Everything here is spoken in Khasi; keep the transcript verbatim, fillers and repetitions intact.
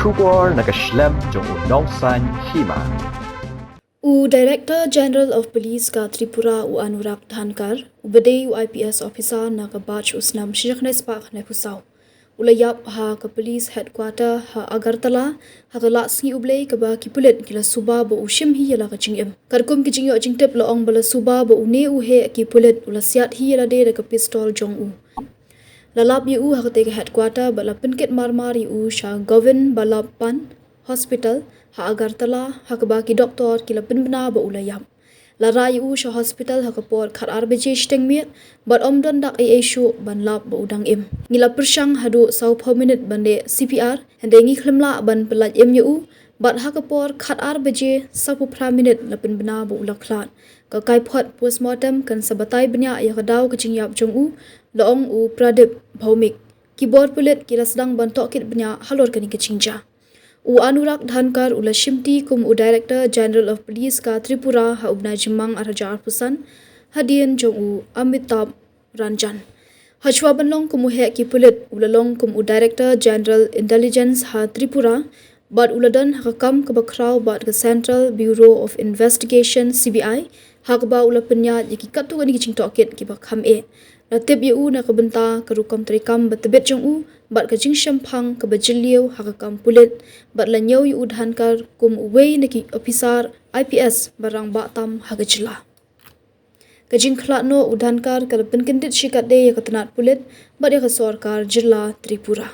Khubor na ka shlem jong u Nongsaiñ Hima. U Director General of Police ka Tripura, u Anurag Dhankar, u ba dei u I P S officer na ka batch u snem shi hajar khyndai spah khyndaiphew saw, u la ïap ha ka Police Headquarter ha Agartala ha ka lad sngi U Blei, kaba ki pulit ki la suba ba u shim hi ïa la ka jingim. Katkum ki jingïoh jingtip la ong ba la suba ba une u heh ki pulit u la siat hi ïa lade da ka pistol jong u. La lap ïa u ha katei ka headquarter bad la pynkit marmar ïa u sha Govind Ballabh Pant Hospital ha Agartala, ha kaba ki doktor ki la pynbna ba u la ïap. La rah ïa u sha hospital ha ka por khatar baje shiteng miet bad ym don dak ei ei shuh ban lap ba u dang im. Ngi la pyrshang haduh sawphew minit ban leh C P R, hynrei ngi khlem lah ban pyllait im ïa u, bad ha ka por khatar baje sawphew phra minit la pynbna ba u la khlad. Ka kaiphod postmortem kan sa batai bniah ïa ka daw ka jingïap jong u, la ong u Pradip Bhaumik. Ki bor pulit ki la sdang ban tohkit bniah halor kane ka jingjia. U Anurag Dhankar u la shimti kum u Director General of Police ka Tripura ha u bnai Jymmang ar hajar arphew san, hadien jong u Amitabh Ranjan. Hashwa ban long kum u heh ki pulit, u la long kum u Director General Intelligence ha Tripura, bad u la don ha ka kam kaba khraw bad ka Central Bureau of Investigation, C B I, ha kaba u la pynïaid ïa ki katto katne ki jingtohkit kiba kham eh. La tip ïa u na ka bynta ka rukom treikam ba tbit jong u bad ka jingshemphang kaba jylliew ha ka kam pulit, bad la ñiew ïa u Dhankar kum uwei na ki ophisar I P S ba rangbah tam ha ka jylla. Ka jingkhlad noh u Dhankar ka la pynkyndit shikatdei ïa ka tnat pulit bad ïa ka sorkar jylla Tripura.